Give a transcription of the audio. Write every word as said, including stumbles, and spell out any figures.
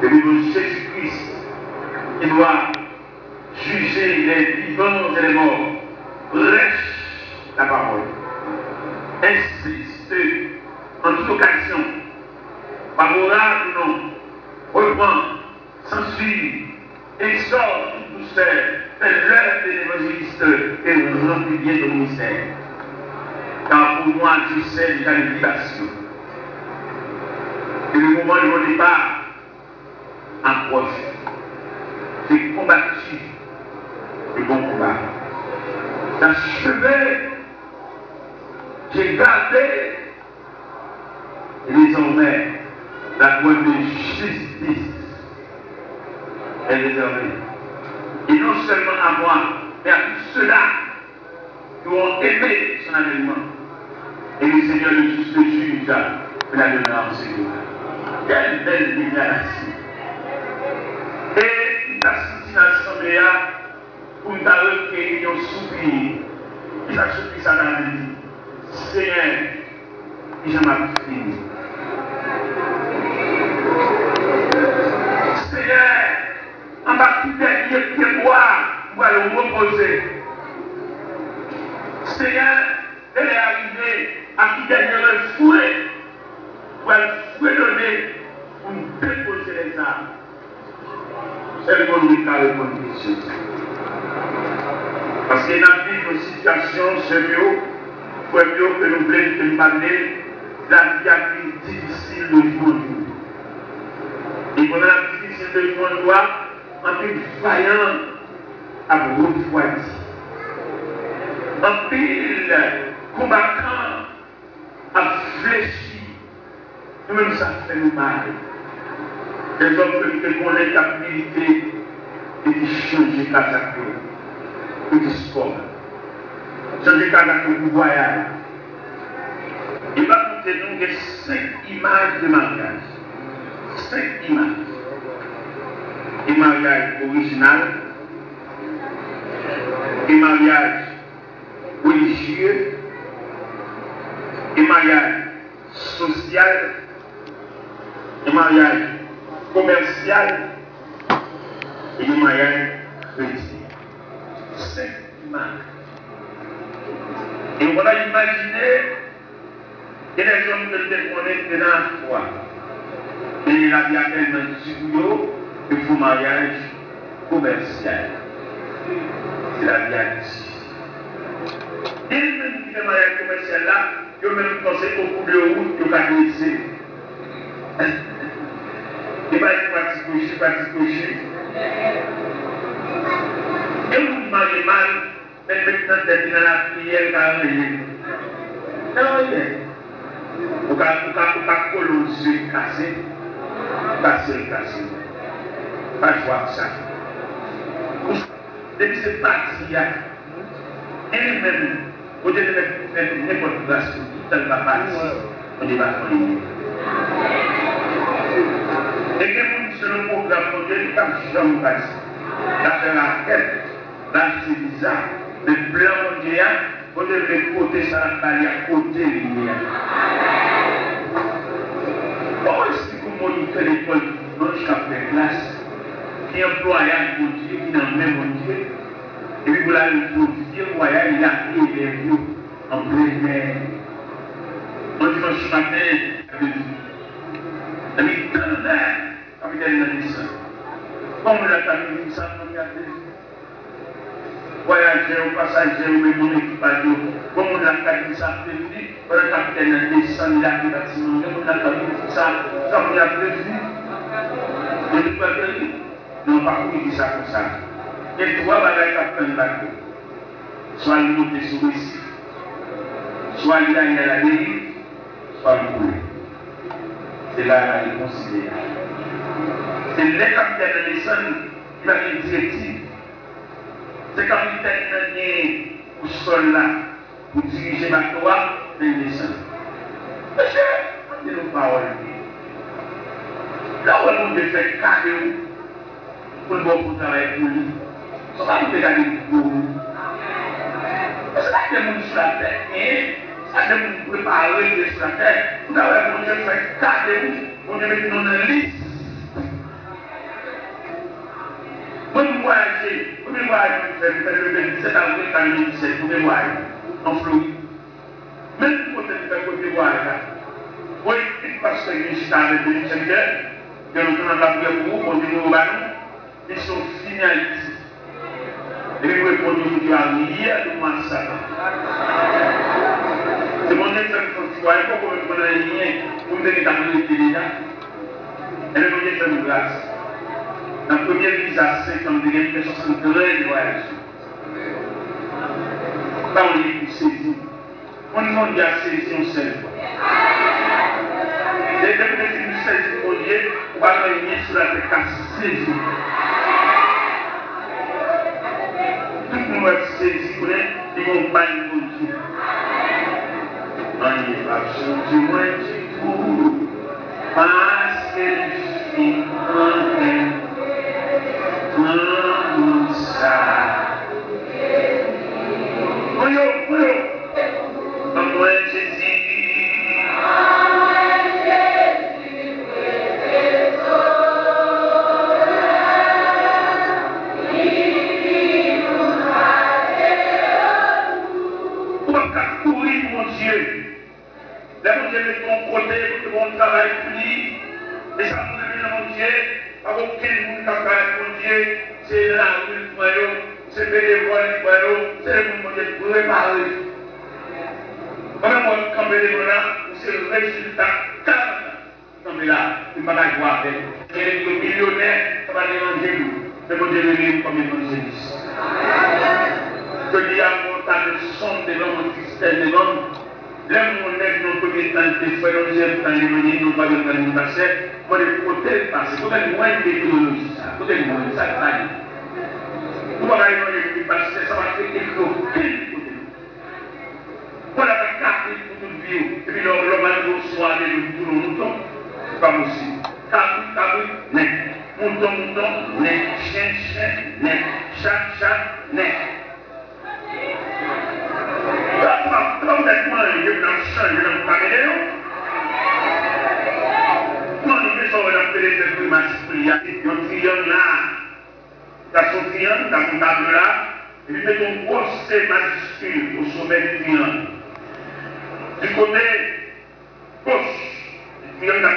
Depi nou Jezi Kris ki dwa jije les vivants et les morts, prèch lapawòl. Ensiste an tout okazyon, favorab ou non, repran, sansibilize, egzòte tout dousè, fè lèv de levanjelis e ranpli byen ton ministè. Kar pour moi, je sais déjà le libasyon. Et le moment de mon départ approche. J'ai combattu le bon combat. J'ai achevé, j'ai gardé, et désormais, la couronne de justice est réservée. Et non seulement à moi, mais à tous ceux-là qui ont aimé son avènement. Et le Seigneur, le juste juge, me la donnera en ce jour. Quelle belle déclaration! E m ta santi nan asanble a pou m ta rekeyi yon soupi. Kisa soupi sa ta vle di? Senyè, kijan m ap fini? Senyè, anba ki dènye pyebwa m pral repoze? Senyè, lè lè a rive, a ki dènye refren m pral fredone pou m depoze lèzam? Sèl Bondye ka reponn kesyon sa. Paske n ap viv yon sitiyasyon, sè m yo, frè m yo, ke nou vle, ke n pa vle, lavi ap vin difisil de jou an jou. E pandan l ap difisil de jou an jou a, anpil vayan ap refwadi. Anpil konbatan ap flechi. Nou menm sa fè nou mal. Dèzòm ke nou te konnen k ap milite e ki chanje kazak yo pou diskòb. Chanje kazak yo pou vwayaj. E m ap montre nou gen senk imaj de maryaj. Senk imaj. Gen maryaj orijinal, gen maryaj relijye, gen maryaj sosyal, gen maryaj komèsyal, e gen maryaj kretyen. Senk imaj. E w konn imajine, gen de zòm ke l te konnen ki te nan afwa. Men lavi a tèlman di pou yo, yo fè maryaj komèsyal. Se lavi a di. Gen menm ki fè maryaj komèsyal la, yo menm panse o kou de wout yo ka trese. Yo pa di pati kwochi, pati kwochi. Gen moun ki marye mal, men met nan tèt li nan lapriyè l ka ranje. Nan ranje. Ou ka, ou ka, ou ka kole yon zye kase, ou ka sèl kase. Pa jwe ak sa. Ou Depi se pati a, e li menm, Bondye te mèt fè nenpòt gras pou li, tan l pa pati, Bondye pa fè anyen. E gen moun, selon pwogram Bondye, li p ap janm pati. L ap fè rakèt, l ap achte viza, men plan Bondye a, Bondye vle kote sa l ap ba li a, kote li ye a. Kòman eksplike yon monitè lekòl ki dimanch k ap fè klas, ki anplwayab Bondye, ki nan men Bondye, epi pou l al pou vye vwayaj, li lage elèv yo an plen mè. Yon dimanch maten, epi tande kapitèn nan desann. Bon, moun la ka vin sa, moun la vin. Vwayajè yo, pasajè yo, menm moun ekipaj yo. Bon, moun la ka vin sa, vin. Pandan kapitèn nan desann, li lage batiman, gen moun la ka vin sa, sa moun la vin. Yo tout pral pèdi. Non, pa kouri di sa konsa. Gen twa bagay k ap tann bato. Swa l monte sou resif, swa li ale aladeriv, swa l koule. Se la a li konsidere. Se lè kapitèn nan desann, li pa gen direktiv. Se kapitèn nan gen bousòl la. Pou dirije bato a, men desann. Mesye, mwen di nou pawòl li. Lè w wè Bondye fè kado pou l ba w pou w travay pou li, se pa pou w te gade gwo ou. Paske pa gen moun sou latè, en, pa gen moun prepare ki sou latè. Pou w ta wè Bondye fè kado, Bondye mete nou nan lis. Vwayaj nou fè, nou fè depi disèt avril katrevenndisèt, kote vwayaj nou? An Florid. Menm kote nou fè kote vwayaj la. Wi, tout pastè ki vin chita avèk benediksyon de kè, ke nou pran lapriyè pou ou, Bondye voye ba nou, misyon fini Ayiti. Epi nou reponn yo, nou di a yè nou masak. Se Bondye ki fè m fè yon ti vwayaj, mwen poko menm konn anyen, pou m te gentan rete deja. Ebyen, Bondye fè m gras. Nan premye viza senk an, m te gen swasannttrèz vwayaje. Pa yon liv pou sezi. Moun Bondye a sezi yon sèl fwa. E depi w fin sezi Bondye, ou pa gen anyen sou latè k ka sezi w. Tout moun wè k sezi konnen li gon bay Bondye. Anyen p ap chanje mwen ditou. Paske li fin antre nan mond sa. Voye w, voye w. Ban mwen Jezi. Ou p ap ka kouri pou Bondye. Lè Bondye mete w yon kote, pou te bon travay pou li, e sa nou renmen nan Bondye, pa gen okenn moun k ap travay pou Bondye, se lari l pran yo, se benevòl li pran yo, se moun Bondye prepare. Mwen menm, mwen kanpe devan la, ou se rezilta karant an ki kanpe la, m pa ka jwe avè l. Gen nèg yo milyonè, sa pa deranje m, men Bondye rele m kòm evanjelis. Jodi a, m gon tablo sonm devan m, m gon tristès devan m. Lè m wè yon nèg nan premye tan li te frè, nan dezyèm tan li vini, nan twazyèm tan li vin pastè, m mande kote l pase, kote l jwenn metodoloji sa, kote l jwenn sa k pa li. Ou pa ka evangelize pastè, sa pa fè efè okenn kote non. Ou pa ka kapab pou tout vi w, epi lè w lè w pral rive yon swa de jou, tounen yon mouton, se pa posib. Kabrit, kabrit, nèg. Mouton, mouton, nèg. Chen, chen, nèg. Chat, chat, nèg. Sa pa, sa pa poutèt manje pou n ap chanje nan kameleyon. Manje sa w wè n ap pede fè grimas pou li a. Yon triyang la. Sa se yon triyang, sa se yon tablo la. Epi mete yon gwo C majiskil o somè di triyang. Di kote goch, triyang la